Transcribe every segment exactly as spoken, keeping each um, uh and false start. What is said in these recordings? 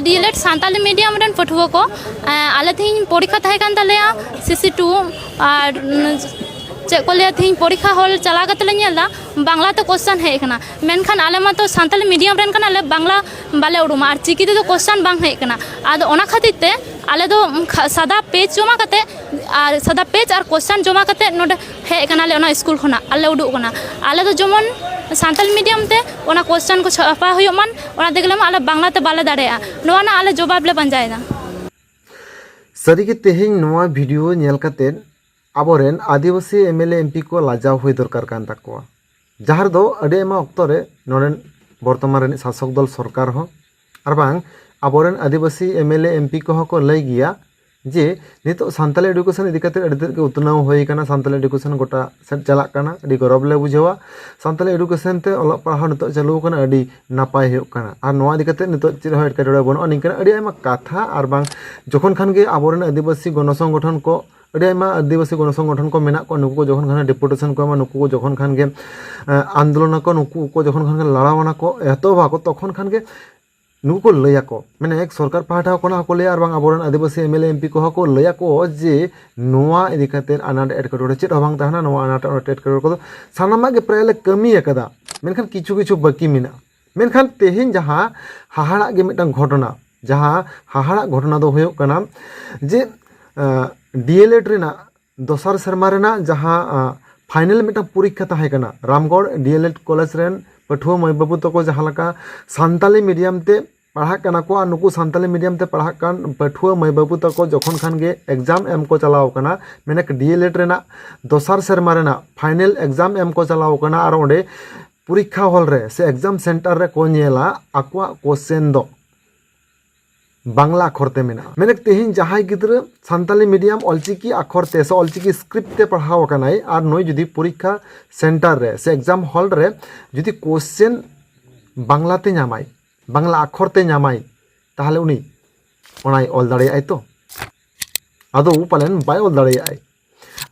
ᱰᱤ L Ed Santali medium ᱨᱮᱱ ᱯᱟᱹᱴᱷᱩᱣᱟᱹ ᱠᱚ, ᱮᱸ, ᱟᱞᱮ ᱛᱮᱦᱮᱧ ᱯᱚᱨᱤᱠᱠᱷᱟ ᱛᱟᱦᱮᱸ ᱠᱟᱱ ᱛᱟᱞᱮᱭᱟ ᱥᱤ ᱥᱤ ᱴᱩ, ᱟᱨ, ᱩᱸ, ᱪᱮᱫ ᱠᱚ ᱞᱟᱹᱭᱟ, ᱛᱮᱦᱮᱧ ᱯᱚᱨᱤᱠᱠᱷᱟ ᱦᱚᱞ ᱪᱟᱞᱟᱣ ᱠᱟᱛᱮ ᱞᱮ ᱧᱮᱞ ᱮᱫᱟ ᱵᱟᱝᱞᱟ ᱛᱮ ᱠᱚᱥᱪᱟᱱ ᱦᱮᱡ ᱟᱠᱟᱱᱟ, ᱢᱮᱱᱠᱷᱟᱱ ᱟᱞᱮ ᱢᱟᱛᱚ ᱥᱟᱱᱛᱟᱞᱤ ᱢᱤᱰᱤᱭᱟᱢ ᱨᱮᱱ ᱠᱟᱱᱟᱞᱮ, ᱵᱟᱝᱞᱟ ᱵᱟᱞᱮ ᱩᱨᱩᱢᱟ ᱟᱨ ᱪᱤᱠᱤ ᱛᱮᱫᱚ ᱠᱚᱥᱪᱟᱱ ᱵᱟᱝ ᱦᱮᱡ ᱟᱠᱟᱱᱟ᱾ ᱟᱫᱚ ᱚᱱᱟ ᱠᱷᱟᱹᱛᱤᱨ ᱛᱮ ᱟᱞᱮ ᱫᱚ, ᱩᱸ, ᱠᱷᱟ-, ᱥᱟᱫᱟ ᱯᱮᱡᱽ ᱡᱚᱢᱟ ᱠᱟᱛᱮ ᱟᱨ ᱥᱟᱫᱟ ᱯᱮᱡᱽ ᱟᱨ ᱠᱚᱥᱪᱟᱱ ᱡᱚᱢᱟ ᱠᱟᱛᱮ ᱱᱚᱰᱮ ᱦᱮᱡ ᱠᱟᱱᱟᱞᱮ ᱚᱱᱟ ᱥᱠᱩᱞ ᱠᱷᱚᱱᱟᱜ, ᱟᱞᱮ ᱩᱰᱩᱠ ᱠᱟᱱᱟ᱾ ᱟᱞᱮ ᱫᱚ ᱡᱮᱢᱚᱱ ᱥᱟᱱᱛᱟᱞᱤ ᱢᱤᱰᱤᱭᱟᱢ ᱛᱮ ᱚᱱᱟ ᱠᱚᱥᱪᱟᱱ ᱠᱚ ᱪᱷᱟᱯᱟ ᱦᱩᱭᱩᱜ ᱢᱟ, ᱚᱱᱟ ᱛᱮᱜᱮ ᱞᱮ ᱢᱟ ᱟᱞᱮ ᱵᱟᱝᱞᱟ ᱛᱮ ᱵᱟᱞᱮ ᱫᱟᱲᱮᱭᱟᱜᱼᱟ, ᱱᱚᱣᱟ ᱨᱮᱱᱟᱜ ᱟᱞᱮ ᱡᱚᱵᱟᱵ ᱞᱮ ᱯᱟᱸᱡᱟᱭᱮᱫᱟ᱾ ᱥᱟᱹᱨᱤᱜᱮ ᱛᱮᱦᱮᱧ ᱱᱚᱣᱟ ᱵᱷᱤᱰᱤᱭᱳ ᱧᱮᱞ ᱠᱟᱛᱮ ᱟᱵᱚᱨᱮᱱ ᱟᱹᱫᱤᱵᱟᱹᱥᱤ M L A M P ᱠᱚ ᱞᱟᱡᱟᱣ ᱦᱩᱭ ᱫᱚᱨᱠᱟᱨ ᱠᱟᱱ ᱛᱟᱠᱚᱣᱟ, ᱡᱟᱦᱟᱸ ᱨᱮᱫᱚ ᱟᱹᱰᱤ ᱟᱭᱢᱟ ᱚᱠᱛᱚ ᱨᱮ ᱱᱚᱰᱮᱱ ᱵᱚᱨᱛᱚᱢᱟᱱ ᱨᱤᱱᱤᱡ ᱥᱟᱥᱚᱠ ᱫᱚᱞ ᱥᱚᱨᱠᱟᱨ ᱦᱚᱸ ᱟᱨ ᱵᱟᱝ ᱟᱵᱚᱨᱮᱱ ᱟᱹᱫᱤᱵᱟᱹᱥᱤ M L A M P ᱠᱚᱦᱚᱸ ᱠᱚ ᱞᱟᱹᱭ ᱜᱮᱭᱟ ᱡᱮ ᱱᱤᱛᱚᱜ ᱥᱟᱱᱛᱟᱞᱤ ᱮᱰᱩᱠᱮᱥᱚᱱ ᱤᱫᱤ ᱠᱟᱛᱮ ᱟᱹᱰᱤ ᱛᱮᱫ ᱜᱮ ᱩᱛᱱᱟᱹᱣ ᱦᱩᱭ ᱟᱠᱟᱱᱟ, ᱥᱟᱱᱛᱟᱞᱤ ᱮᱰᱩᱠᱮᱥᱚᱱ ᱜᱚᱴᱟ ᱥᱮᱫ ᱪᱟᱞᱟᱜ ᱠᱟᱱᱟ, ᱟᱹᱰᱤ ᱜᱚᱨᱚᱵᱽ ᱞᱮ ᱵᱩᱡᱷᱟᱹᱣᱟ᱾ ᱥᱟᱱᱛᱟᱞᱤ ᱮᱰᱩᱠᱮᱥᱚᱱ ᱛᱮ ᱚᱞᱚᱜ ᱯᱟᱲᱦᱟᱣ ᱱᱤᱛᱚᱜ ᱪᱟᱹᱞᱩ ᱟᱠᱟᱱᱟ, ᱟᱹᱰᱤ ᱱᱟᱯᱟᱭ ᱦᱩᱭᱩᱜ ᱠᱟᱱᱟ, ᱟᱨ ᱱᱚᱣᱟ ᱤᱫᱤ ᱠᱟᱛᱮ ᱱᱤᱛᱚᱜ ᱪᱮᱫ ᱦᱚᱸ ᱮᱴᱠᱮᱴᱚᱬᱮ ᱵᱟᱹᱱᱩᱜᱼᱟ, ᱱᱤᱝᱠᱟᱹᱱᱟᱜ ᱟᱹᱰᱤ ᱟᱭᱢᱟ ᱠᱟᱛᱷᱟ᱾ ᱟᱨ ᱵᱟᱝ ᱡᱚᱠᱷᱚᱱ ᱠᱷᱟᱱ ᱜᱮ ᱟᱵᱚᱨᱮᱱ ᱟᱹᱫᱤᱵᱟᱹᱥᱤ ᱜᱚᱱᱚ ᱥᱚᱝᱜᱚᱴᱷᱚᱱ ᱠᱚ, ᱟᱹᱰᱤ ᱟᱭᱢᱟ ᱟᱹᱫᱤᱵᱟᱹᱥᱤ ᱜᱚᱱᱚ ᱥᱚᱝᱜᱚᱴᱷᱚᱱ ᱠᱚ ᱢᱮᱱᱟᱜ ᱠᱚᱣᱟ, ᱱᱩᱠᱩ ᱠᱚ ᱡᱚᱠᱷᱚᱱ ᱠᱷᱟᱱ ᱰᱮᱯᱩᱴᱮᱥᱚᱱ ᱠᱚ ᱮᱢᱟ, ᱱᱩᱠᱩ ᱠᱚ ᱡᱚᱠᱷᱚᱱ ᱠᱷᱟᱱ ᱜᱮ, ᱮᱸ, ᱟᱱᱫᱳᱞᱚᱱ ᱟᱠᱚ, ᱱᱩᱠᱩ ᱠᱚ ᱡᱚᱠᱷᱚᱱ ᱠᱷᱟᱱ ᱜᱮ ᱞᱟᱲᱟᱣ ᱟᱱᱟ ᱠᱚ ᱮᱛᱚᱦᱚᱵ ᱟᱠᱚ, ᱛᱚᱠᱷᱚᱱ ᱠᱷᱟᱱ ᱜᱮ ᱱᱩᱠᱩ ᱠᱚ ᱞᱟᱹᱭ ᱟᱠᱚ, ᱢᱟᱱᱮ ᱥᱚᱨᱠᱟᱨ ᱯᱟᱦᱴᱟ ᱠᱷᱚᱱᱟᱜ ᱦᱚᱸᱠᱚ ᱞᱟᱹᱭᱟ ᱟᱨ ᱵᱟᱝ ᱟᱵᱚᱨᱮᱱ ᱟᱹᱫᱤᱵᱟᱹᱥᱤ M L A M P ᱠᱚᱦᱚᱸ ᱠᱚ ᱞᱟᱹᱭ ᱟᱠᱚ ᱡᱮ ᱱᱚᱣᱟ ᱤᱫᱤ ᱠᱟᱛᱮ ᱟᱱᱟᱴ ᱮᱴᱠᱮᱴᱚᱬᱮ ᱪᱮᱫ ᱦᱚᱸ ᱵᱟᱝ ᱛᱟᱦᱮᱱᱟ, ᱱᱚᱣᱟ ᱟᱱᱟᱴ ᱮᱴᱠᱮᱴᱚᱬᱮ ᱠᱚᱫᱚ ᱥᱟᱱᱟᱢᱟᱜ ᱜᱮ ᱯᱨᱟᱭ ᱞᱮ ᱠᱟᱹᱢᱤ ᱟᱠᱟᱫᱟ, ᱢᱮᱱᱠᱷᱟᱱ ᱠᱤᱪᱷᱩ ᱠᱤᱪᱷᱩ ᱵᱟᱹᱠᱤ ᱢᱮᱱᱟᱜᱼᱟ᱾ ᱢᱮᱱᱠᱷᱟᱱ ᱛᱮᱦᱮᱧ ᱡᱟᱦᱟᱸ ᱦᱟᱦᱟᱲᱟᱜ ᱜᱮ ᱢᱤᱫᱴᱟᱝ ᱜᱷᱚᱴᱚᱱᱟ, ᱡᱟᱦᱟᱸ ᱦᱟᱦᱟᱲᱟᱜ ᱜᱷᱚᱴᱚᱱᱟ ᱫᱚ ᱦᱩᱭᱩᱜ ᱠᱟᱱᱟ ᱡᱮ, ᱟᱸ, ᱰᱤ ᱮᱞ ᱮᱰ ᱨᱮᱱᱟᱜ ᱫᱚᱥᱟᱨ ᱥᱮᱨᱢᱟ ᱨᱮᱱᱟᱜ ᱡᱟᱦᱟᱸ, ᱟᱸ, ᱯᱷᱟᱭᱱᱮᱞ ᱢᱤᱫᱴᱟᱝ ᱯᱚᱨᱤᱠᱠᱷᱟ ᱛᱟᱦᱮᱸ ᱠᱟᱱᱟ, ᱨᱟᱢᱜᱚᱲ ᱰᱤ ᱮᱞ ᱮᱰ ᱠᱚᱞᱮᱡᱽ ᱨᱮᱱ ᱯᱟᱹᱴᱷᱩᱣᱟᱹ ᱢᱟᱹᱭ ᱵᱟᱹᱵᱩ ᱛᱟᱠᱚ ᱡᱟᱦᱟᱸ ᱞᱮᱠᱟ ᱥᱟᱱᱛᱟᱞᱤ ᱢᱤᱰᱤᱭᱟᱢ ᱛᱮ ᱯᱟᱲᱦᱟᱜ ᱠᱟᱱᱟ ᱠᱚ, ᱟᱨ ᱱᱩᱠᱩ ᱥᱟᱱᱛᱟᱞᱤ ᱢᱤᱰᱤᱭᱟᱢ ᱛᱮ ᱯᱟᱲᱦᱟᱜ ᱠᱟᱱ ᱯᱟᱹᱴᱷᱩᱣᱟᱹ ᱢᱟᱹᱭ ᱵᱟᱹᱵᱩ ᱛᱟᱠᱚ ᱡᱚᱠᱷᱚᱱ ᱠᱷᱟᱱ ᱜᱮ ᱮᱠᱡᱟᱢ ᱮᱢ ᱠᱚ ᱪᱟᱞᱟᱣ ᱠᱟᱱᱟ, ᱢᱮᱱᱮᱠ ᱰᱤ ᱮᱞ ᱮᱰ ᱨᱮᱱᱟᱜ ᱫᱚᱥᱟᱨ ᱥᱮᱨᱢᱟ ᱨᱮᱱᱟᱜ ᱯᱷᱟᱭᱱᱮᱞ ᱮᱠᱡᱟᱢ ᱮᱢ ᱠᱚ ᱪᱟᱞᱟᱣ ᱠᱟᱱᱟ, ᱟᱨ ᱚᱸᱰᱮ ᱯᱚᱨᱤᱠᱠᱷᱟ ᱦᱚᱞ ᱨᱮ ᱥᱮ ᱮᱠᱡᱟᱢ ᱥᱮᱱᱴᱟᱨ ᱨᱮ ᱠᱚ ᱧᱮᱞᱟ ᱟᱠᱚᱣᱟᱜ ᱠᱚᱥᱪᱮᱱ ᱫᱚ ᱵᱟᱝᱞᱟ ᱟᱠᱷᱚᱨ ᱛᱮ ᱢᱮᱱᱟᱜᱼᱟ᱾ ᱢᱮᱱᱮᱠ ᱛᱮᱦᱮᱧ ᱡᱟᱦᱟᱸᱭ ᱜᱤᱫᱽᱨᱟᱹ ᱥᱟᱱᱛᱟᱞᱤ ᱢᱤᱰᱤᱭᱟᱢ ᱚᱞᱪᱤᱠᱤ ᱟᱠᱷᱚᱨ ᱛᱮ ᱥᱮ ᱚᱞᱪᱤᱠᱤ ᱥᱠᱨᱤᱯᱴ ᱛᱮ ᱯᱟᱲᱦᱟᱣ ᱟᱠᱟᱱᱟᱭ, ᱟᱨ ᱱᱩᱭ ᱡᱩᱫᱤ ᱯᱚᱨᱤᱠᱠᱷᱟ ᱥᱮᱱᱴᱟᱨ ᱨᱮ ᱥᱮ ᱮᱠᱡᱟᱢ ᱦᱚᱞ ᱨᱮ ᱡᱩᱫᱤ ᱠᱚᱥᱪᱮᱱ ᱵᱟᱝᱞᱟ ᱛᱮ ᱧᱟᱢᱟᱭ, ᱵᱟᱝᱞᱟ ᱟᱠᱷᱚᱨ ᱛᱮ ᱧᱟᱢᱟᱭ, ᱛᱟᱦᱚᱞᱮ ᱩᱱᱤ ᱚᱱᱟᱭ ᱚᱞ ᱫᱟᱲᱮᱭᱟᱜᱼᱟᱭ ᱛᱚ? ᱟᱫᱚ ᱯᱟᱞᱮᱱ ᱵᱟᱭ ᱚᱞ ᱫᱟᱲᱮᱭᱟᱜᱼᱟᱭ᱾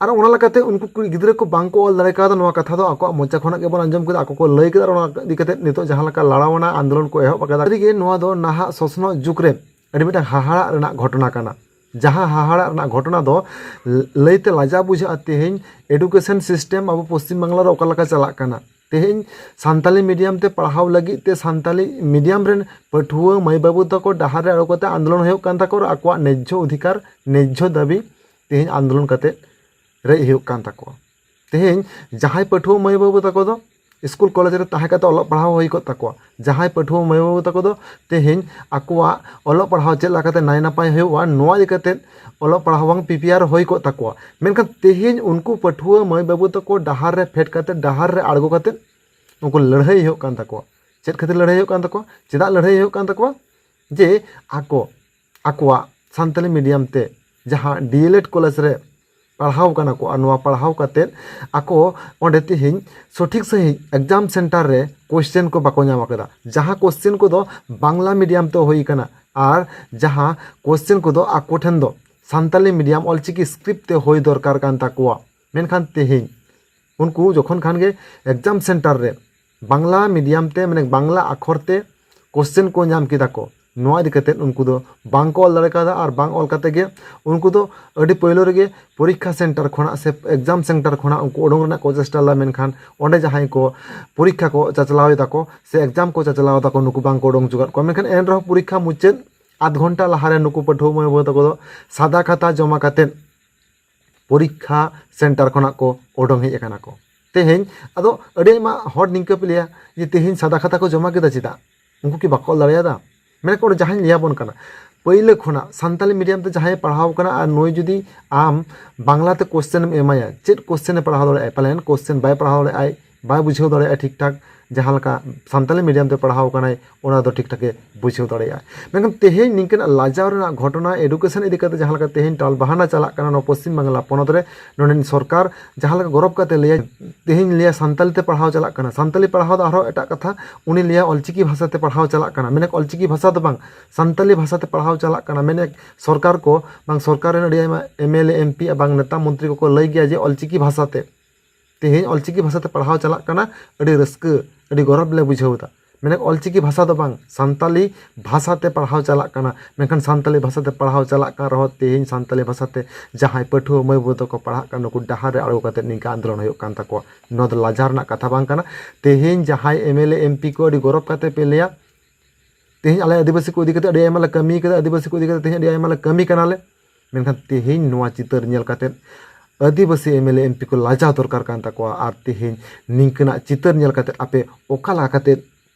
ᱟᱨ ᱚᱱᱟ ᱞᱮᱠᱟᱛᱮ ᱩᱱᱠᱩ ᱠᱩᱲᱤ ᱜᱤᱫᱽᱨᱟᱹ ᱠᱚ ᱵᱟᱝ ᱠᱚ ᱚᱞ ᱫᱟᱲᱮ ᱠᱟᱣᱫᱟ, ᱱᱚᱣᱟ ᱠᱟᱛᱷᱟ ᱫᱚ ᱟᱠᱚᱣᱟᱜ ᱢᱚᱪᱟ ᱠᱷᱚᱱᱟᱜ ᱜᱮᱵᱚᱱ ᱟᱸᱡᱚᱢ ᱠᱮᱫᱟ, ᱟᱠᱚ ᱠᱚ ᱞᱟᱹᱭ ᱠᱮᱫᱟ᱾ ᱟᱨ ᱚᱱᱟ ᱤᱫᱤ ᱠᱟᱛᱮ ᱱᱤᱛᱚᱜ ᱡᱟᱦᱟᱸ ᱞᱮᱠᱟ ᱞᱟᱲᱟᱣ ᱟᱱᱟᱜ ᱟᱱᱫᱳᱞᱚᱱ ᱠᱚ ᱮᱦᱚᱵ ᱟᱠᱟᱫᱟ, ᱥᱟᱹᱨᱤᱜᱮ ᱱᱚᱣᱟ ᱫᱚ ᱱᱟᱦᱟᱜ ᱥᱚᱥᱱᱚᱜ ᱡᱩᱜᱽ ᱨᱮ ᱟᱹᱰᱤ ᱢᱤᱫᱴᱟᱝ ᱦᱟᱦᱟᱲᱟᱜ ᱨᱮᱱᱟᱜ ᱜᱷᱚᱴᱚᱱᱟ ᱠᱟᱱᱟ᱾ ᱡᱟᱦᱟᱸ ᱦᱟᱦᱟᱲᱟᱜ ᱨᱮᱱᱟᱜ ᱜᱷᱚᱴᱚᱱᱟ ᱫᱚ ᱞᱟᱹᱭᱛᱮ ᱞᱟᱡᱟᱣ ᱵᱩᱡᱷᱟᱹᱜᱼᱟ, ᱛᱮᱦᱮᱧ education system ᱟᱵᱚ ᱯᱚᱥᱪᱤᱢ ᱵᱟᱝᱞᱟ ᱨᱮ ᱚᱠᱟ ᱞᱮᱠᱟ ᱪᱟᱞᱟᱜ ᱠᱟᱱᱟ᱾ ᱛᱮᱦᱮᱧ ᱥᱟᱱᱛᱟᱞᱤ medium ᱛᱮ ᱯᱟᱲᱦᱟᱣ ᱞᱟᱹᱜᱤᱫ ᱛᱮ ᱥᱟᱱᱛᱟᱞᱤ medium ᱨᱮᱱ ᱯᱟᱹᱴᱷᱩᱣᱟᱹ ᱢᱟᱹᱭ ᱵᱟᱹᱵᱩ ᱛᱟᱠᱚ ᱰᱟᱦᱟᱨ ᱨᱮ ᱟᱬᱜᱚ ᱠᱟᱛᱮ ᱟᱱᱫᱳᱞᱚᱱ ᱦᱩᱭᱩᱜ ᱠᱟᱱ ᱛᱟᱠᱚ, ᱟᱨ ᱟᱠᱚᱣᱟᱜ ᱱᱮᱡᱽᱡᱷᱚ ᱚᱫᱷᱤᱠᱟᱨ, ᱱᱮᱡᱽᱡᱷᱚ ᱫᱟᱹᱵᱤ ᱛᱮᱦᱮᱧ ᱟᱱᱫᱳᱞᱚᱱ ᱠᱟᱛᱮ ᱨᱮᱡ ᱦᱩᱭᱩᱜ ᱠᱟᱱ ᱛᱟᱠᱚᱣᱟ᱾ ᱛᱮᱦᱮᱧ ᱡᱟᱦᱟᱸᱭ ᱯᱟᱹᱴᱷᱩᱣᱟᱹ ᱢᱟᱹᱭ ᱵᱟᱹᱵᱩ ᱛᱟᱠᱚ ᱫᱚ ᱥᱠᱩᱞ ᱠᱚᱞᱮᱡᱽ ᱨᱮ ᱛᱟᱦᱮᱸ ᱠᱟᱛᱮ ᱚᱞᱚᱜ ᱯᱟᱲᱦᱟᱣ ᱦᱩᱭ ᱠᱚᱜ ᱛᱟᱠᱚᱣᱟ, ᱡᱟᱦᱟᱸᱭ ᱯᱟᱹᱴᱷᱩᱣᱟᱹ ᱢᱟᱹᱭ ᱵᱟᱹᱵᱩ ᱛᱟᱠᱚ ᱫᱚ ᱛᱮᱦᱮᱧ ᱟᱠᱚᱣᱟᱜ ᱚᱞᱚᱜ ᱯᱟᱲᱦᱟᱣ ᱪᱮᱫ ᱞᱮᱠᱟᱛᱮ ᱱᱟᱭ ᱱᱟᱯᱟᱭ ᱦᱩᱭᱩᱜᱼᱟ, ᱱᱚᱣᱟ ᱤᱫᱤ ᱠᱟᱛᱮ ᱚᱞᱚᱜ ᱯᱟᱲᱦᱟᱣ ᱵᱟᱝ prepare ᱦᱩᱭ ᱠᱚᱜ ᱛᱟᱠᱚᱣᱟ᱾ ᱢᱮᱱᱠᱷᱟᱱ ᱛᱮᱦᱮᱧ ᱩᱱᱠᱩ ᱯᱟᱹᱴᱷᱩᱣᱟᱹ ᱢᱟᱹᱭ ᱵᱟᱹᱵᱩ ᱛᱟᱠᱚ ᱰᱟᱦᱟᱨ ᱨᱮ ᱯᱷᱮᱰ ᱠᱟᱛᱮ, ᱰᱟᱦᱟᱨ ᱨᱮ ᱟᱬᱜᱚ ᱠᱟᱛᱮ ᱩᱱᱠᱩ ᱞᱟᱹᱲᱦᱟᱹᱭ ᱦᱩᱭᱩᱜ ᱠᱟᱱ ᱛᱟᱠᱚᱣᱟ᱾ ᱪᱮᱫ ᱠᱷᱟᱹᱛᱤᱨ ᱞᱟᱹᱲᱦᱟᱹᱭ ᱦᱩᱭᱩᱜ ᱠᱟᱱ ᱛᱟᱠᱚᱣᱟ? ᱪᱮᱫᱟᱜ ᱞᱟᱹᱲᱦᱟᱹᱭ ᱦᱩᱭᱩᱜ ᱠᱟᱱ ᱛᱟᱠᱚᱣᱟ? ᱡᱮ ᱟᱠᱚ ᱟᱠᱚᱣᱟᱜ ᱥᱟᱱᱛᱟᱞᱤ medium ᱛᱮ ᱡᱟᱦᱟᱸ D.El.Ed ᱠᱚᱞᱮᱡᱽ ᱨᱮ ᱯᱟᱲᱦᱟᱣ ᱠᱟᱱᱟ ᱠᱚ, ᱟᱨ ᱱᱚᱣᱟ ᱯᱟᱲᱦᱟᱣ ᱠᱟᱛᱮ ᱟᱠᱚ ᱚᱸᱰᱮ ᱛᱮᱦᱮᱧ ᱥᱚᱴᱷᱤᱠ ᱥᱟᱺᱦᱤᱡ exam center ᱨᱮ question ᱠᱚ ᱵᱟᱠᱚ ᱧᱟᱢ ᱟᱠᱟᱫᱟ᱾ ᱡᱟᱦᱟᱸ question ᱠᱚᱫᱚ ᱵᱟᱝᱞᱟ medium ᱛᱮ ᱦᱩᱭ ᱠᱟᱱᱟ, ᱟᱨ ᱡᱟᱦᱟᱸ question ᱠᱚᱫᱚ ᱟᱠᱚ ᱴᱷᱮᱱ ᱫᱚ ᱥᱟᱱᱛᱟᱞᱤ medium ᱚᱞᱪᱤᱠᱤ script ᱛᱮ ᱦᱩᱭ ᱫᱚᱨᱠᱟᱨ ᱠᱟᱱ ᱛᱟᱠᱚᱣᱟ᱾ ᱢᱮᱱᱠᱷᱟᱱ ᱛᱮᱦᱮᱧ ᱩᱱᱠᱩ ᱡᱚᱠᱷᱚᱱ ᱠᱷᱟᱱ ᱜᱮ exam center ᱨᱮ ᱵᱟᱝᱞᱟ medium ᱛᱮ, ᱢᱟᱱᱮ ᱵᱟᱝᱞᱟ ᱟᱠᱷᱚᱨ ᱛᱮ question ᱠᱚ ᱧᱟᱢ ᱠᱮᱫᱟ ᱠᱚ, ᱱᱚᱣᱟ ᱤᱫᱤ ᱠᱟᱛᱮ ᱩᱱᱠᱩ ᱫᱚ ᱵᱟᱝ ᱠᱚ ᱚᱞ ᱫᱟᱲᱮ ᱠᱟᱣᱫᱟ᱾ ᱟᱨ ᱵᱟᱝ ᱚᱞ ᱠᱟᱛᱮ ᱜᱮ ᱩᱱᱠᱩ ᱫᱚ ᱟᱹᱰᱤ ᱯᱳᱭᱞᱳ ᱨᱮᱜᱮ ᱯᱚᱨᱤᱠᱠᱷᱟ center ᱠᱷᱚᱱᱟᱜ ᱥᱮ exam center ᱠᱷᱚᱱᱟᱜ ᱩᱱᱠᱩ ᱩᱰᱩᱝ ᱨᱮᱱᱟᱜ ᱠᱚ ᱪᱮᱥᱴᱟ ᱞᱮᱫᱟ, ᱢᱮᱱᱠᱷᱟᱱ ᱚᱸᱰᱮ ᱡᱟᱦᱟᱸᱭ ᱠᱚ ᱯᱚᱨᱤᱠᱠᱷᱟ ᱠᱚ ᱪᱟᱪᱞᱟᱣ ᱮᱫᱟ ᱠᱚ ᱥᱮ exam ᱠᱚ ᱪᱟᱪᱞᱟᱣ ᱮᱫᱟ ᱠᱚ, ᱱᱩᱠᱩ ᱵᱟᱝ ᱠᱚ ᱩᱰᱩᱝ ᱦᱚᱪᱚ ᱠᱟᱫ ᱠᱚᱣᱟ᱾ ᱢᱮᱱᱠᱷᱟᱱ ᱮᱱ ᱨᱮᱦᱚᱸ ᱯᱚᱨᱤᱠᱠᱷᱟ ᱢᱩᱪᱟᱹᱫ ᱟᱫᱷ ᱜᱷᱚᱱᱴᱟ ᱞᱟᱦᱟᱨᱮ ᱱᱩᱠᱩ ᱯᱟᱹᱴᱷᱩᱣᱟᱹ ᱢᱟᱹᱭ ᱵᱟᱹᱵᱩ ᱛᱟᱠᱚ ᱫᱚ ᱥᱟᱫᱟ ᱠᱷᱟᱛᱟ ᱡᱚᱢᱟ ᱠᱟᱛᱮ ᱯᱚᱨᱤᱠᱠᱷᱟ center ᱠᱷᱚᱱᱟᱜ ᱠᱚ ᱚᱰᱚᱝ ᱦᱮᱡ ᱟᱠᱟᱱᱟ ᱠᱚ᱾ ᱛᱮᱦᱮᱧ ᱟᱫᱚ ᱟᱹᱰᱤ ᱟᱭᱢᱟ ᱦᱚᱲ ᱱᱤᱝᱠᱟᱹ ᱯᱮ ᱞᱟᱹᱭᱟ ᱡᱮ, "ᱛᱮᱦᱮᱧ ᱥᱟᱫᱟ ᱠᱷᱟᱛᱟ ᱠᱚ ᱡᱚᱢᱟ ᱠᱮᱫᱟ ᱪᱮᱫᱟᱜ? ᱩᱱᱠᱩ ᱠᱤ ᱵᱟᱠᱚ ᱚᱞ ᱫᱟᱲᱮᱭᱟᱫᱟ?" ᱢᱮᱱᱠᱷᱟᱱ ᱚᱸᱰᱮ ᱡᱟᱦᱟᱸᱧ ᱞᱟᱹᱭᱟᱵᱚᱱ ᱠᱟᱱᱟ, ᱯᱟᱹᱭᱞᱟᱹ ᱠᱷᱚᱱᱟᱜ ᱥᱟᱱᱛᱟᱞᱤ medium ᱛᱮ ᱡᱟᱦᱟᱸᱭ ᱯᱟᱲᱦᱟᱣ ᱠᱟᱱᱟ, ᱟᱨ ᱱᱩᱭ ᱡᱩᱫᱤ ᱟᱢ ᱵᱟᱝᱞᱟ ᱛᱮ question ᱮᱢ ᱮᱢᱟᱭᱟ, ᱪᱮᱫ question ᱮ ᱯᱟᱲᱦᱟᱣ ᱫᱟᱲᱮᱭᱟᱜᱼᱟ? ᱯᱟᱞᱮᱱ question ᱵᱟᱭ ᱯᱟᱲᱦᱟᱣ ᱫᱟᱲᱮᱭᱟᱜᱼᱟᱭ, ᱵᱟᱭ ᱵᱩᱡᱷᱟᱹᱣ ᱫᱟᱲᱮᱭᱟᱜᱼᱟ ᱴᱷᱤᱠ ᱴᱷᱟᱠ, ᱡᱟᱦᱟᱸ ᱞᱮᱠᱟ ᱥᱟᱱᱛᱟᱞᱤ medium ᱛᱮ ᱯᱟᱲᱦᱟᱣ ᱠᱟᱱᱟᱭ, ᱚᱱᱟ ᱫᱚ ᱴᱷᱤᱠ ᱴᱷᱟᱠᱮ ᱵᱩᱡᱷᱟᱹᱣ ᱫᱟᱲᱮᱭᱟᱜᱼᱟ᱾ ᱢᱮᱱᱠᱷᱟᱱ ᱛᱮᱦᱮᱧ ᱱᱤᱝᱠᱟᱹᱱᱟᱜ ᱞᱟᱡᱟᱣ ᱨᱮᱱᱟᱜ ᱜᱷᱚᱴᱚᱱᱟ education ᱤᱫᱤ ᱠᱟᱛᱮ ᱡᱟᱦᱟᱸ ᱞᱮᱠᱟ ᱛᱮᱦᱮᱧ ᱴᱟᱞᱵᱟᱦᱟᱱᱟ ᱪᱟᱞᱟᱜ ᱠᱟᱱᱟ ᱱᱚᱣᱟ ᱯᱚᱥᱪᱤᱢ ᱵᱟᱝᱞᱟ ᱯᱚᱱᱚᱛ ᱨᱮ, ᱱᱚᱰᱮᱱ ᱥᱚᱨᱠᱟᱨ ᱡᱟᱦᱟᱸ ᱞᱮᱠᱟ ᱜᱚᱨᱚᱵ ᱠᱟᱛᱮ ᱞᱟᱹᱭᱟ, ᱛᱮᱦᱮᱧ ᱞᱟᱹᱭᱟ ᱥᱟᱱᱛᱟᱞᱤ ᱛᱮ ᱯᱟᱲᱦᱟᱣ ᱪᱟᱞᱟᱜ ᱠᱟᱱᱟ, ᱥᱟᱱᱛᱟᱞᱤ ᱯᱟᱲᱦᱟᱣ ᱫᱚ ᱟᱨᱦᱚᱸ ᱮᱴᱟᱜ ᱠᱟᱛᱷᱟ, ᱩᱱᱤ ᱞᱟᱹᱭᱟ ᱚᱞᱪᱤᱠᱤ ᱵᱷᱟᱥᱟ ᱛᱮ ᱯᱟᱲᱦᱟᱣ ᱪᱟᱞᱟᱜ ᱠᱟᱱᱟ, ᱢᱮᱱᱮᱠ ᱚᱞᱪᱤᱠᱤ ᱵᱷᱟᱥᱟ ᱫᱚ ᱵᱟᱝ, ᱥᱟᱱᱛᱟᱞᱤ ᱵᱷᱟᱥᱟ ᱛᱮ ᱯᱟᱲᱦᱟᱣ ᱪᱟᱞᱟᱜ ᱠᱟᱱᱟ, ᱢᱮᱱᱮᱠ ᱥᱚᱨᱠᱟᱨ ᱠᱚ ᱵᱟᱝ ᱥᱚᱨᱠᱟᱨ ᱨᱮᱱ ᱟᱹᱰᱤ ᱟᱭᱢᱟ MLA, MP ᱟᱨ ᱵᱟᱝ ᱱᱮᱛᱟ ᱢᱚᱱᱛᱨᱤ ᱠᱚᱠᱚ ᱞᱟᱹᱭ ᱜᱮᱭᱟ ᱡᱮ ᱚᱞᱪᱤᱠᱤ ᱵᱷᱟᱥᱟ ᱛᱮ, ᱛᱮᱦᱮᱧ ᱚᱞᱪᱤᱠᱤ ᱵᱷᱟᱥᱟ ᱛᱮ ᱯᱟᱲᱦᱟᱣ ᱪᱟᱞᱟᱜ ᱠᱟᱱᱟ, ᱟᱹᱰᱤ ᱨᱟᱹᱥᱠᱟᱹ, ᱟᱹᱰᱤ ᱜᱚᱨᱚᱵᱽ ᱞᱮ ᱵᱩᱡᱷᱟᱹᱣ ᱮᱫᱟ᱾ ᱢᱮᱱᱮᱠ ᱚᱞᱪᱤᱠᱤ ᱵᱷᱟᱥᱟ ᱫᱚ ᱵᱟᱝ, ᱥᱟᱱᱛᱟᱞᱤ ᱵᱷᱟᱥᱟ ᱛᱮ ᱯᱟᱲᱦᱟᱣ ᱪᱟᱞᱟᱜ ᱠᱟᱱᱟ᱾ ᱢᱮᱱᱠᱷᱟᱱ ᱥᱟᱱᱛᱟᱞᱤ ᱵᱷᱟᱥᱟ ᱛᱮ ᱯᱟᱲᱦᱟᱣ ᱪᱟᱞᱟᱜ ᱠᱟᱱ ᱨᱮᱦᱚᱸ ᱛᱮᱦᱮᱧ ᱥᱟᱱᱛᱟᱞᱤ ᱵᱷᱟᱥᱟ ᱛᱮ ᱡᱟᱦᱟᱸᱭ ᱯᱟᱹᱴᱷᱩᱣᱟᱹ ᱢᱟᱹᱭ ᱵᱟᱹᱵᱩ ᱛᱟᱠᱚ ᱯᱟᱲᱦᱟᱜ ᱠᱟᱱᱟ, ᱱᱩᱠᱩ ᱰᱟᱦᱟᱨ ᱨᱮ ᱟᱬᱜᱚ ᱠᱟᱛᱮ ᱱᱤᱝᱠᱟ ᱟᱱᱫᱳᱞᱚᱱ ᱦᱩᱭᱩᱜ ᱠᱟᱱ ᱛᱟᱠᱚᱣᱟ᱾ ᱱᱚᱣᱟ ᱫᱚ ᱞᱟᱡᱟᱣ ᱨᱮᱱᱟᱜ ᱠᱟᱛᱷᱟ ᱵᱟᱝ ᱠᱟᱱᱟ᱾ ᱛᱮᱦᱮᱧ ᱡᱟᱦᱟᱸᱭ MLA, MP ᱠᱚ ᱟᱹᱰᱤ ᱜᱚᱨᱚᱵᱽ ᱠᱟᱛᱮ ᱯᱮ ᱞᱟᱹᱭᱟ, ᱛᱮᱦᱮᱧ ᱟᱞᱮ ᱟᱹᱫᱤᱵᱟᱹᱥᱤ ᱠᱚ ᱤᱫᱤ ᱠᱟᱛᱮ ᱟᱹᱰᱤ ᱟᱭᱢᱟ ᱞᱮ ᱠᱟᱹᱢᱤ ᱠᱟᱫᱟ, ᱟᱹᱫᱤᱵᱟᱹᱥᱤ ᱠᱚ ᱤᱫᱤ ᱠᱟᱛᱮ ᱛᱮᱦᱮᱧ ᱟᱹᱰᱤ ᱟᱭᱢᱟ ᱞᱮ ᱠᱟᱹᱢᱤ ᱠᱟᱱᱟᱞᱮ᱾ ᱢᱮᱱᱠᱷᱟᱱ ᱛᱮᱦᱮᱧ ᱱᱚᱣᱟ ᱪᱤᱛᱟᱹᱨ ᱧᱮᱞ ᱠᱟᱛᱮ ᱟᱹᱫᱤᱵᱟᱹᱥᱤ MLA, MP ᱠᱚ ᱞᱟᱡᱟᱣ ᱫᱚᱨᱠᱟᱨ ᱠᱟᱱ ᱛᱟᱠᱚᱣᱟ᱾ ᱟᱨ ᱛᱮᱦᱮᱧ ᱱᱤᱝᱠᱟᱹᱱᱟᱜ ᱪᱤᱛᱟᱹᱨ ᱧᱮᱞ ᱠᱟᱛᱮ ᱟᱯᱮ ᱚᱠᱟ ᱞᱮᱠᱟ ᱠᱟᱛᱮ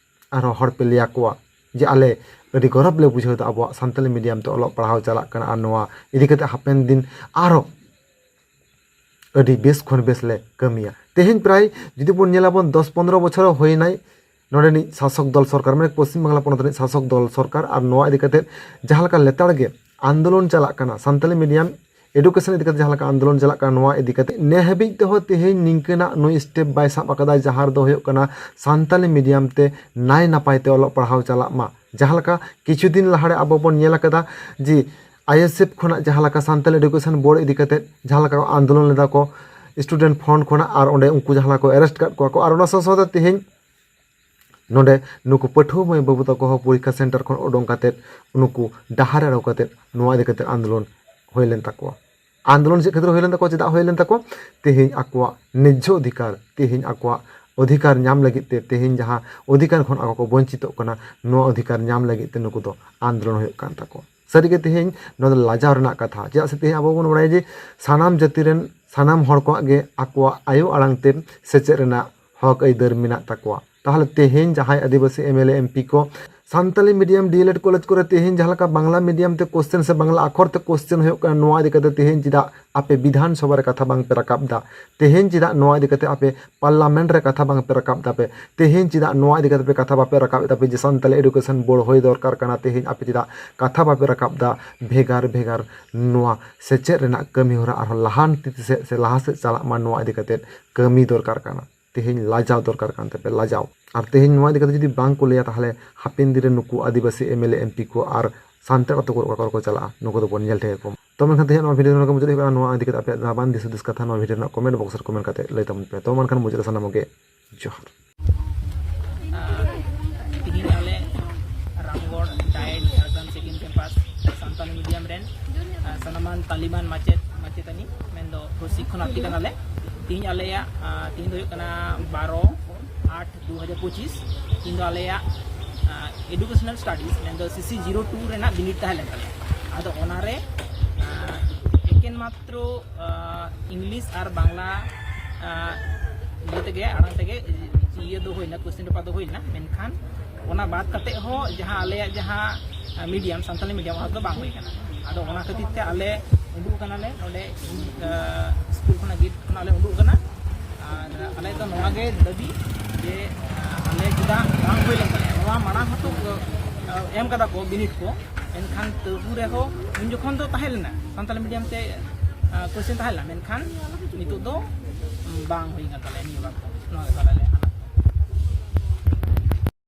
ᱟᱨᱦᱚᱸ ᱦᱚᱲ ᱯᱮ ᱞᱟᱹᱭ ᱟᱠᱚᱣᱟ ᱡᱮ ᱟᱞᱮ ᱟᱹᱰᱤ ᱜᱚᱨᱚᱵᱽ ᱞᱮ ᱵᱩᱡᱷᱟᱹᱣ ᱮᱫᱟ ᱟᱵᱚᱣᱟᱜ ᱥᱟᱱᱛᱟᱞᱤ medium ᱛᱮ ᱚᱞᱚᱜ ᱯᱟᱲᱦᱟᱣ ᱪᱟᱞᱟᱜ ᱠᱟᱱᱟ, ᱟᱨ ᱱᱚᱣᱟ ᱤᱫᱤ ᱠᱟᱛᱮ ᱦᱟᱯᱮᱱ ᱫᱤᱱ ᱟᱨᱦᱚᱸ ᱟᱹᱰᱤ ᱵᱮᱥ ᱠᱷᱚᱱ ᱵᱮᱥ ᱞᱮ ᱠᱟᱹᱢᱤᱭᱟ᱾ ᱛᱮᱦᱮᱧ ᱯᱨᱟᱭ ᱡᱩᱫᱤ ᱵᱚᱱ ᱧᱮᱞᱟᱵᱚᱱ ᱫᱚᱥ ᱯᱚᱱᱨᱚ ᱵᱚᱪᱷᱚᱨ ᱦᱩᱭᱱᱟᱭ ᱱᱚᱰᱮᱱᱤᱡ ᱥᱟᱥᱚᱠ ᱫᱚᱞ ᱥᱚᱨᱠᱟᱨ, ᱢᱟᱱᱮ ᱯᱚᱥᱪᱤᱢ ᱵᱟᱝᱞᱟ ᱯᱚᱱᱚᱛ ᱨᱤᱱᱤᱡ ᱥᱟᱥᱚᱠ ᱫᱚᱞ ᱥᱚᱨᱠᱟᱨ, ᱟᱨ ᱱᱚᱣᱟ ᱤᱫᱤ ᱠᱟᱛᱮ ᱡᱟᱦᱟᱸ ᱞᱮᱠᱟ ᱞᱮᱛᱟᱲ ᱜᱮ ᱟᱱᱫᱳᱞᱚᱱ ᱪᱟᱞᱟᱜ ᱠᱟᱱᱟ, ᱥᱟᱱᱛᱟᱞᱤ medium education ᱤᱫᱤ ᱠᱟᱛᱮ ᱡᱟᱦᱟᱸ ᱞᱮᱠᱟ ᱟᱱᱫᱳᱞᱚᱱ ᱪᱟᱞᱟᱜ ᱠᱟᱱᱟ, ᱱᱚᱣᱟ ᱤᱫᱤ ᱠᱟᱛᱮ ᱱᱮ ᱦᱟᱹᱵᱤᱡ ᱛᱮᱦᱚᱸ ᱛᱮᱦᱮᱧ ᱱᱤᱝᱠᱟᱹᱱᱟᱜ ᱱᱩᱭ step ᱵᱟᱭ ᱥᱟᱵ ᱟᱠᱟᱫᱟ, ᱡᱟᱦᱟᱸ ᱨᱮᱫᱚ ᱦᱩᱭᱩᱜ ᱠᱟᱱᱟ ᱥᱟᱱᱛᱟᱞᱤ medium ᱛᱮ ᱱᱟᱭ ᱱᱟᱯᱟᱭ ᱛᱮ ᱚᱞᱚᱜ ᱯᱟᱲᱦᱟᱣ ᱪᱟᱞᱟᱜ ᱢᱟ᱾ ᱡᱟᱦᱟᱸ ᱞᱮᱠᱟ ᱠᱤᱪᱷᱩ ᱫᱤᱱ ᱞᱟᱦᱟᱨᱮ ᱟᱵᱚ ᱵᱚᱱ ᱧᱮᱞ ᱟᱠᱟᱫᱟ ᱡᱮ ISF ᱠᱷᱚᱱᱟᱜ ᱡᱟᱦᱟᱸ ᱞᱮᱠᱟ ᱥᱟᱱᱛᱟᱞᱤ education board ᱤᱫᱤ ᱠᱟᱛᱮ ᱡᱟᱦᱟᱸ ᱞᱮᱠᱟ ᱠᱚ ᱟᱱᱫᱳᱞᱚᱱ ᱞᱮᱫᱟ ᱠᱚ student front ᱠᱷᱚᱱᱟᱜ, ᱟᱨ ᱚᱸᱰᱮ ᱩᱱᱠᱩ ᱡᱟᱦᱟᱸ ᱞᱮᱠᱟ ᱠᱚ arrest ᱠᱟᱫ ᱠᱚᱣᱟ ᱠᱚ, ᱟᱨ ᱚᱱᱟ ᱥᱟᱶ ᱥᱟᱶᱛᱮ ᱛᱮᱦᱮᱧ ᱱᱚᱰᱮ ᱱᱩᱠᱩ ᱯᱟᱹᱴᱷᱩᱣᱟᱹ ᱢᱟᱹᱭ ᱵᱟᱹᱵᱩ ᱛᱟᱠᱚ ᱦᱚᱸ ᱯᱚᱨᱤᱠᱠᱷᱟ center ᱠᱷᱚᱱ ᱩᱰᱩᱝ ᱠᱟᱛᱮ ᱱᱩᱠᱩ ᱰᱟᱦᱟᱨ ᱨᱮ ᱟᱬᱜᱚ ᱠᱟᱛᱮ ᱱᱚᱣᱟ ᱤᱫᱤ ᱠᱟᱛᱮ ᱟᱱᱫᱳᱞᱚᱱ ᱦᱩᱭ ᱞᱮᱱ ᱛᱟᱠᱚᱣᱟ᱾ ᱟᱱᱫᱳᱞᱚᱱ ᱪᱮᱫ ᱠᱷᱟᱹᱛᱤᱨ ᱦᱩᱭ ᱞᱮᱱ ᱛᱟᱠᱚᱣᱟ, ᱪᱮᱫᱟᱜ ᱦᱩᱭ ᱞᱮᱱ ᱛᱟᱠᱚᱣᱟ? ᱛᱮᱦᱮᱧ ᱟᱠᱚᱣᱟᱜ ᱱᱤᱡᱽᱡᱷᱚ ᱚᱫᱷᱤᱠᱟᱨ, ᱛᱮᱦᱮᱧ ᱟᱠᱚᱣᱟᱜ ᱚᱫᱷᱤᱠᱟᱨ ᱧᱟᱢ ᱞᱟᱹᱜᱤᱫ ᱛᱮ, ᱛᱮᱦᱮᱧ ᱡᱟᱦᱟᱸ ᱚᱫᱷᱤᱠᱟᱨ ᱠᱷᱚᱱ ᱟᱠᱚ ᱠᱚ ᱵᱚᱧᱪᱤᱛᱚᱜ ᱠᱟᱱᱟ, ᱱᱚᱣᱟ ᱚᱫᱷᱤᱠᱟᱨ ᱧᱟᱢ ᱞᱟᱹᱜᱤᱫ ᱛᱮ ᱱᱩᱠᱩ ᱫᱚ ᱟᱱᱫᱳᱞᱚᱱ ᱦᱩᱭᱩᱜ ᱠᱟᱱ ᱛᱟᱠᱚᱣᱟ᱾ ᱥᱟᱹᱨᱤᱜᱮ ᱛᱮᱦᱮᱧ ᱱᱚᱣᱟ ᱫᱚ ᱞᱟᱡᱟᱣ ᱨᱮᱱᱟᱜ ᱠᱟᱛᱷᱟ, ᱪᱮᱫᱟᱜ ᱥᱮ ᱛᱮᱦᱮᱧ ᱟᱵᱚ ᱵᱚᱱ ᱵᱟᱲᱟᱭᱟ ᱡᱮ ᱥᱟᱱᱟᱢ ᱡᱟᱹᱛᱤ ᱨᱮᱱ ᱥᱟᱱᱟᱢ ᱦᱚᱲ ᱠᱚᱣᱟᱜ ᱜᱮ ᱟᱠᱚᱣᱟᱜ ᱟᱭᱳ ᱟᱲᱟᱝ ᱛᱮ ᱥᱮᱪᱮᱫ ᱨᱮᱱᱟᱜ ᱦᱚᱠ ᱟᱹᱭᱫᱟᱹᱨ ᱢᱮᱱᱟᱜ ᱛᱟᱠᱚᱣᱟ᱾ ᱛᱟᱦᱚᱞᱮ ᱛᱮᱦᱮᱧ ᱡᱟᱦᱟᱸᱭ ᱟᱹᱫᱤᱵᱟᱹᱥᱤ MLA, MP ᱠᱚ ᱥᱟᱱᱛᱟᱞᱤ ᱢᱤᱰᱤᱭᱟᱢ ᱰᱤ ᱮᱞ ᱮᱰ ᱠᱚᱞᱮᱡᱽ ᱠᱚᱨᱮ ᱛᱮᱦᱮᱧ ᱡᱟᱦᱟᱸ ᱞᱮᱠᱟ ᱵᱟᱝᱞᱟ ᱢᱤᱰᱤᱭᱟᱢ ᱛᱮ ᱠᱚᱥᱪᱮᱱ ᱥᱮ ᱵᱟᱝᱞᱟ ᱟᱠᱷᱚᱨ ᱛᱮ ᱠᱚᱥᱪᱮᱱ ᱦᱩᱭᱩᱜ ᱠᱟᱱᱟ, ᱱᱚᱣᱟ ᱤᱫᱤ ᱠᱟᱛᱮ ᱛᱮᱦᱮᱧ ᱪᱮᱫᱟᱜ ᱟᱯᱮ ᱵᱤᱫᱷᱟᱱ ᱥᱚᱵᱷᱟ ᱨᱮ ᱠᱟᱛᱷᱟ ᱵᱟᱝ ᱯᱮ ᱨᱟᱠᱟᱵ ᱫᱟ? ᱛᱮᱦᱮᱧ ᱪᱮᱫᱟᱜ ᱱᱚᱣᱟ ᱤᱫᱤ ᱠᱟᱛᱮ ᱟᱯᱮ ᱯᱟᱨᱞᱟᱢᱮᱱᱴ ᱨᱮ ᱠᱟᱛᱷᱟ ᱵᱟᱝ ᱯᱮ ᱨᱟᱠᱟᱵ ᱫᱟᱯᱮ? ᱛᱮᱦᱮᱧ ᱪᱮᱫᱟᱜ ᱱᱚᱣᱟ ᱤᱫᱤ ᱠᱟᱛᱮ ᱯᱮ ᱠᱟᱛᱷᱟ ᱵᱟᱯᱮ ᱨᱟᱠᱟᱵ ᱫᱟ ᱯᱮ ᱡᱮ ᱥᱟᱱᱛᱟᱞᱤ ᱮᱰᱩᱠᱮᱥᱚᱱ ᱵᱚᱲᱦᱚᱭ ᱫᱚᱨᱠᱟᱨ ᱠᱟᱱᱟ? ᱛᱮᱦᱮᱧ ᱟᱯᱮ ᱪᱮᱫᱟᱜ ᱠᱟᱛᱷᱟ ᱵᱟᱯᱮ ᱨᱟᱠᱟᱵ ᱫᱟ ᱵᱷᱮᱜᱟᱨ ᱵᱷᱮᱜᱟᱨ ᱱᱚᱣᱟ ᱥᱮᱪᱮᱫ ᱨᱮᱱᱟᱜ ᱠᱟᱹᱢᱤ ᱦᱚᱨᱟ ᱟᱨᱦᱚᱸ ᱞᱟᱦᱟᱱᱛᱤ ᱥᱮᱫ ᱥᱮ ᱞᱟᱦᱟ ᱥᱮᱫ ᱪᱟᱞᱟᱜ ᱢᱟ? ᱱᱚᱣᱟ ᱤᱫᱤ ᱠᱟᱛᱮ ᱠᱟᱹᱢᱤ ᱫᱚᱨᱠᱟᱨ ᱠᱟᱱᱟ᱾ ᱛᱮᱦᱮᱧ ᱞᱟᱡᱟᱣ ᱫᱚᱨᱠᱟᱨ ᱠᱟᱱ ᱛᱟᱯᱮ, ᱞᱟᱡᱟᱣ᱾ ᱟᱨ ᱛᱮᱦᱮᱧ ᱱᱚᱣᱟ ᱤᱫᱤ ᱠᱟᱛᱮ ᱡᱩᱫᱤ ᱵᱟᱝ ᱠᱚ ᱞᱟᱹᱭᱟ, ᱛᱟᱦᱚᱞᱮ ᱦᱟᱯᱮᱱ ᱫᱤᱱ ᱨᱮ ᱱᱩᱠᱩ ᱟᱹᱫᱤᱵᱟᱹᱥᱤ M L A, M P ᱠᱚ ᱟᱨ ᱥᱟᱱᱛᱟᱲ ᱟᱛᱳ ᱠᱚᱨᱮ ᱚᱠᱟ ᱠᱚᱨᱮ ᱠᱚ ᱪᱟᱞᱟᱜᱼᱟ, ᱱᱩᱠᱩ ᱫᱚᱵᱚᱱ ᱧᱮᱞ ᱴᱷᱤᱠ ᱟᱠᱚ᱾ ᱛᱚ ᱢᱮᱱᱠᱷᱟᱱ ᱛᱮᱦᱮᱧ ᱱᱚᱣᱟ ᱵᱷᱤᱰᱤᱭᱳ ᱱᱚᱰᱮ ᱜᱮ ᱢᱩᱪᱟᱹᱫ ᱦᱩᱭᱩᱜ ᱠᱟᱱᱟ᱾ ᱱᱚᱣᱟ ᱤᱫᱤ ᱠᱟᱛᱮ ᱟᱯᱮᱭᱟᱜ ᱫᱟᱢᱟᱱ ᱫᱤᱥ ᱦᱩᱫᱤᱥ ᱠᱟᱛᱷᱟ ᱱᱚᱣᱟ ᱵᱷᱤᱰᱤᱭᱳ ᱨᱮᱱᱟᱜ ᱠᱚᱢᱮᱱᱴ ᱵᱚᱠᱥ ᱨᱮ ᱠᱚᱢᱮᱱᱴ ᱠᱟᱛᱮ ᱞᱟᱹᱭ ᱛᱟᱵᱚᱱ ᱯᱮ᱾ ᱛᱚ ᱢᱮᱱᱠᱷᱟᱱ ᱢᱩᱪᱟᱹᱫ ᱨᱮ ᱥᱟᱱᱟᱢ ᱠᱚᱜᱮ ᱡᱚᱦᱟᱨ᱾ ᱛᱤᱦᱤᱧ ᱟᱞᱮ Ramgarh diet Jhargram second campus Santali medium ᱨᱮᱱ, ᱟᱨ ᱥᱟᱱᱟᱢᱟᱱ ᱛᱟᱹᱞᱤᱢᱟᱱ ᱢᱟᱪᱮᱫ ᱢᱟᱪᱮᱛᱟᱹᱱᱤ, ᱢᱮᱱᱫᱚ ᱯᱨᱚᱥᱤᱠᱠᱷᱚᱱᱟᱨᱛᱷᱤ ᱠᱟᱱᱟᱞᱮ᱾ ᱛᱤᱦᱤᱧ ᱟᱞᱮᱭᱟᱜ, ᱟᱨ ᱛᱤᱦᱤᱧ ᱫᱚ ᱦᱩᱭᱩᱜ ᱠᱟᱱᱟ ᱵᱟᱨᱚ ᱟᱴ ᱫᱩ ᱦᱟᱡᱟᱨ ᱯᱚᱸᱪᱤᱥ᱾ ᱛᱤᱦᱤᱧ ᱫᱚ ᱟᱞᱮᱭᱟᱜ, ᱟᱨ ᱮᱰᱩᱠᱮᱥᱚᱱᱟᱞ ᱥᱴᱟᱰᱤᱡᱽ, ᱢᱮᱱᱫᱚ ᱥᱤ ᱥᱤ ᱡᱤᱨᱳ ᱴᱩ ᱨᱮᱱᱟᱜ ᱵᱤᱱᱤᱰ ᱛᱟᱦᱮᱸ ᱞᱮᱱ ᱛᱟᱞᱮᱭᱟ᱾ ᱟᱫᱚ ᱚᱱᱟᱨᱮ, ᱟᱨ ᱮᱠᱮᱱ ᱢᱟᱛᱨᱚ, ᱟᱨ ᱤᱝᱞᱤᱥ ᱟᱨ ᱵᱟᱝᱞᱟ, ᱟᱨ ᱤᱭᱟᱹ ᱛᱮᱜᱮ, ᱟᱲᱟᱝ ᱛᱮᱜᱮ ᱤᱭᱟᱹ ᱫᱚ ᱦᱩᱭᱱᱟ, ᱠᱚᱥᱪᱮᱱ ᱯᱮᱯᱟᱨ ᱫᱚ ᱦᱩᱭᱱᱟ, ᱢᱮᱱᱠᱷᱟᱱ ᱚᱱᱟ ᱵᱟᱫ ᱠᱟᱛᱮ ᱦᱚᱸ ᱡᱟᱦᱟᱸ ᱟᱞᱮᱭᱟᱜ ᱡᱟᱦᱟᱸ ᱢᱤᱰᱤᱭᱟᱢ, ᱥᱟᱱᱛᱟᱞᱤ ᱢᱤᱰᱤᱭᱟᱢ, ᱚᱱᱟ ᱫᱚ ᱵᱟᱝ ᱦᱩᱭ ᱠᱟᱱᱟ᱾ ᱟᱫᱚ ᱚᱱᱟ ᱠᱷᱟᱹᱛᱤᱨ ᱛᱮ ᱟᱞᱮ ᱩᱰᱩᱠ ᱠᱟᱱᱟᱞᱮ ᱱᱚᱰᱮ, ᱟᱨ ᱥᱠᱩᱞ ᱠᱷᱚᱱᱟᱜ, ᱜᱮᱴ ᱠᱷᱚᱱᱟᱜ ᱞᱮ ᱩᱰᱩᱠ ᱠᱟᱱᱟ᱾ ᱟᱨ ᱟᱞᱮ ᱫᱚ ᱱᱚᱣᱟ ᱜᱮ ᱫᱟᱹᱵᱤ ᱡᱮ, ᱟᱨ ᱟᱞᱮ ᱪᱮᱫᱟᱜ ᱵᱟᱝ ᱦᱩᱭ ᱞᱮᱱ ᱛᱟᱞᱮᱭᱟ, ᱱᱚᱣᱟ ᱢᱟᱲᱟᱝ ᱦᱚᱸᱛᱚ, ᱟᱨ ᱮᱢ ᱠᱟᱫᱟ ᱠᱚ ᱵᱤᱱᱤᱰ ᱠᱚ, ᱮᱱᱠᱷᱟᱱ ᱛᱟᱹᱵᱩ ᱨᱮᱦᱚᱸ ᱩᱱ ᱡᱚᱠᱷᱚᱱ ᱫᱚ ᱛᱟᱦᱮᱸ ᱞᱮᱱᱟ, ᱥᱟᱱᱛᱟᱞᱤ ᱢᱤᱰᱤᱭᱟᱢ ᱛᱮ, ᱟᱨ ᱠᱚᱥᱪᱮᱱ ᱛᱟᱦᱮᱸ ᱞᱮᱱᱟ, ᱢᱮᱱᱠᱷᱟᱱ ᱱᱤᱛᱚᱜ ᱫᱚ, ᱩᱸ, ᱵᱟᱝ ᱦᱩᱭ ᱠᱟᱱ ᱛᱟᱞᱮᱭᱟ ᱱᱤᱭᱟᱹ ᱵᱟᱨ ᱫᱚ᱾ ᱱᱚᱣᱟ ᱜᱮ ᱛᱟᱞᱮ ᱟᱞᱮᱭᱟᱜ᱾